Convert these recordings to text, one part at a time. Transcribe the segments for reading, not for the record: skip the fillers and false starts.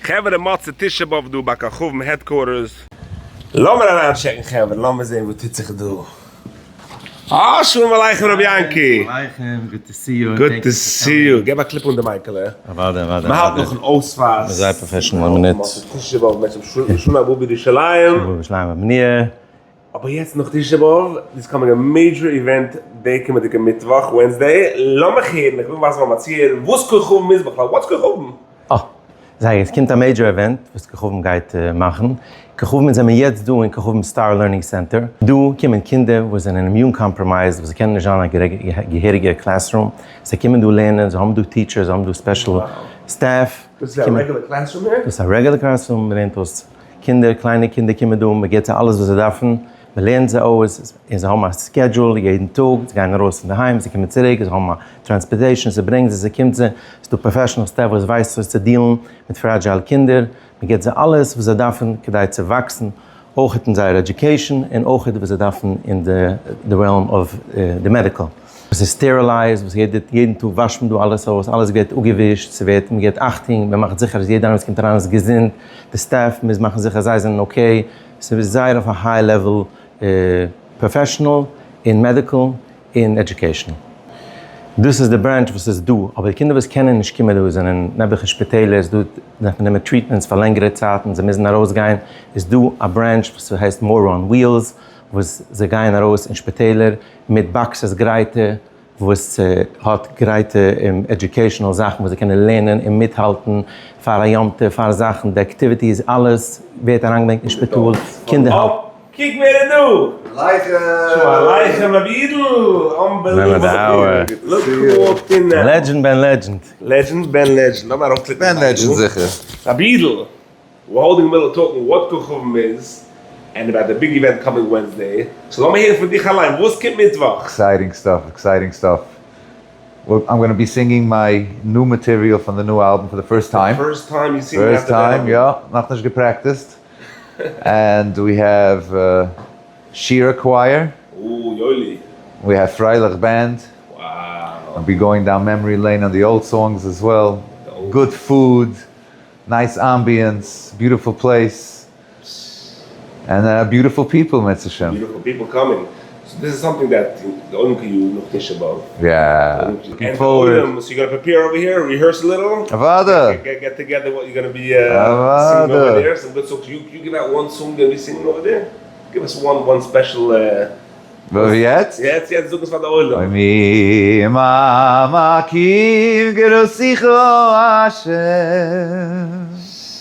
חברה מוצאי תשעה באב דא ביי כוכבים headquarters. לאמיר אריין טשעקן חברה, לאמיר זעהן וואס טוט זיך דא. אה, שלום עליכם רבי יענקי! שלום עליכם, good to see you. Good to see you. געב א קליפ אן די מייקעלע. אוודאי אוודאי. מען האלט נאכן אויספאסט. זייער professional, א מינוט. מוצאי תשעה באב בעצם שנה הבאה בירושלים. שנה הבאה בירושלים הבנויה. אבער יעצט נאך תשעה באב איז coming א major event די קומענדיגע מיטוואך Wednesday, לאמיך הערן, איך וויל ווייזן פאר מיין צוהערער וואס כוכבים איז בכלל, what's כוכבים? אה, זייער גוט, עס קומט א major event וואס כוכבים גייט מאכן, כוכבים זענען יעצט דא אין כוכבים Star Learning Center, דא קומען קינדער וואס זענען immune compromised, וואס זיי קענען נישט זיין אין א געהעריגע classroom, זיי קומען דא לערנען, זיי האבן דא teachers, זיי האבן דא special staff. דאס איז א רעגולער classroom here? דאס איז א רעגולער classroom, מען לערנט אויס קינדער, קליינע קינדער קומען דא, מען גיבט זיי אלעס וואס זיי דארפן, מען לערנט זיי אויס, און זיי האבן א schedule יעדן טאג, זיי גייען ארויס פון די היים, זיי קומען צוריק, זיי האבן א transportation, זיי ברענגט זיי, זיי קומט זיי, ס'איז דא professional staff וואס ווייסט וואס צו deal ן מיט fragile קינדער, מען גיבט זיי אלעס וואס זיי דארפן כדי צו וואקסן, אויך אין זייער education, און אויך וואס זיי דארפן אין די realm of די medical. עס איז sterilized, וואס יעדן טאג וואשט מען דא אלעס אויס, אלעס ווערט אפגעווישט, ס'ווערט, מען געבט אכטונג, מען מאכט זיכער אז יעדער איינער וואס קומט אריין איז געזונט, די staff מוז מאכן זיכער אז זיי זענען okay, ס'איז זייער אויף א high level professional און medical און educational. דאס איז די branch וואס איז דא, אבער די קינדער וואס קענען נישט קומען דא זענען נעבעך אין שפיטעלער, איז דא דארף מען נעמען treatments פאר לענגערע צייטן, זיי מוזן ארויסגיין, איז דא א branch וואס הייסט More on Wheels וואס זיי גייען ארויס אין שפיטעלער מיט boxes גרייטע וואס האט גרייטע educational זאכן וואס זיי קענען לערנען און מיטהאלטן פאר א יום טוב פאר זאכן די activities אלעס ווערט אריינגעברענגט אין שפיטאל קינדער האלטן. קוק ווער איז דא! שלום עליכם רבי אידל! Unbelievable! Look who walked in now! Legend בן legend! Legend בן legend! לאמיר ארויפקליקן בן legend זיכער! רבי אידל! We're holding a little talking what כוכבים איז and about the big event coming Wednesday, so לאמיר הערן פון דיך אליין, וואס קומט מיטוואך? Exciting stuff, exciting stuff. I'm gonna be singing my new material from the new album for the first time. First time you singing First time, יא, נאכנישט געפרעקטיסט. And we have שירה choir. אוי יואלי. We have פרייליך band. Wow. I'll be going down memory lane on the old songs as well. Good food. Nice ambience, beautiful place, and beautiful people מירצעשעם. Beautiful people coming. So this is something that די עולם קען use נאך תשעה באב. יא. And די עולם, so you gonna prepare over here, rehearse a little? אוואדע! Get together what you gonna be singing over there, some good songs, you give out one song gonna be singing over there? Give us one one special. וואו יעצט? יעצט יעצט זאג עס פאר די עולם. אוי מי ממעמקים קראתיך השם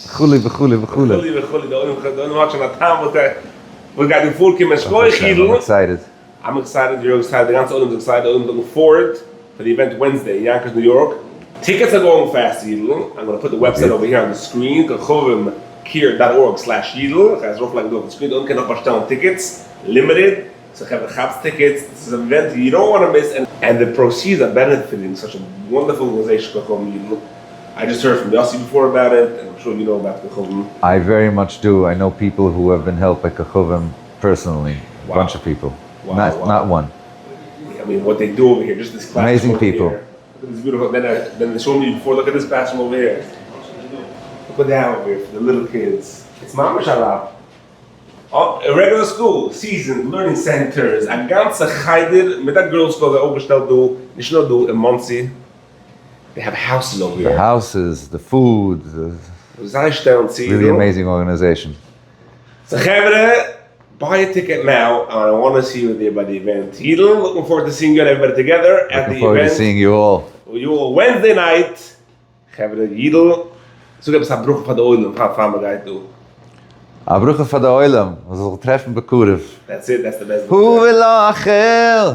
וכו' וכו' וכו'. וכו' וכו', די עולם די עולם האט שוין א טעם וואס וואס גייט דא פארקומען, שכוח אידל. I'm excited. I'm excited, you're excited, די גאנצע עולם איז excited, די עולם איז looking forward פאר די event Wednesday אין יאנקערס ניו יארק. Tickets are going fast אידל, I'm gonna put the website over here on the screen, כוכבים care dot org slash אידל, איך גיי עס ארויפלייגן דא אויפן screen, די עולם קען נאך באשטעלן tickets, limited. So חברה כאפטס tickets, דאס איז אן event you don't wanna miss, and the proceeds are benefiting such a wonderful organization כוכבים אידל, I just heard from יאסי before about it, and I'm sure you know about כוכבים. I very much do, I know people who have been helped by כוכבים personally, a bunch of people, not one. I mean what they do over here, just this classroom Amazing people. Look at this beautiful, then then they showed me before, look at this classroom over here. Look what they have over here for the little kids. It's ממש א לאפ. א regular school, season, learning centers, א גאנצע חדר מיט א girls school זיי אויפגעשטעלט דא, נישט נאר דא אין מאנסי, they have houses over The here. Houses, the food, וואס זיי שטעלן צו Really דא. Amazing organization. So חברה, buy a ticket now, and I wanna see you there by the event. אידל, looking forward to seeing you and everybody together at the Looking forward to event. seeing you all. You all Wednesday night. חברה אידל, זאג עפעס א ברכה פאר די עולם פאר פאר מען גייט דא. א ברכה פאר די עולם, מען זאל זיך טרעפן בקרוב. That's it, that's the best ברכה. הוא ולא אחר.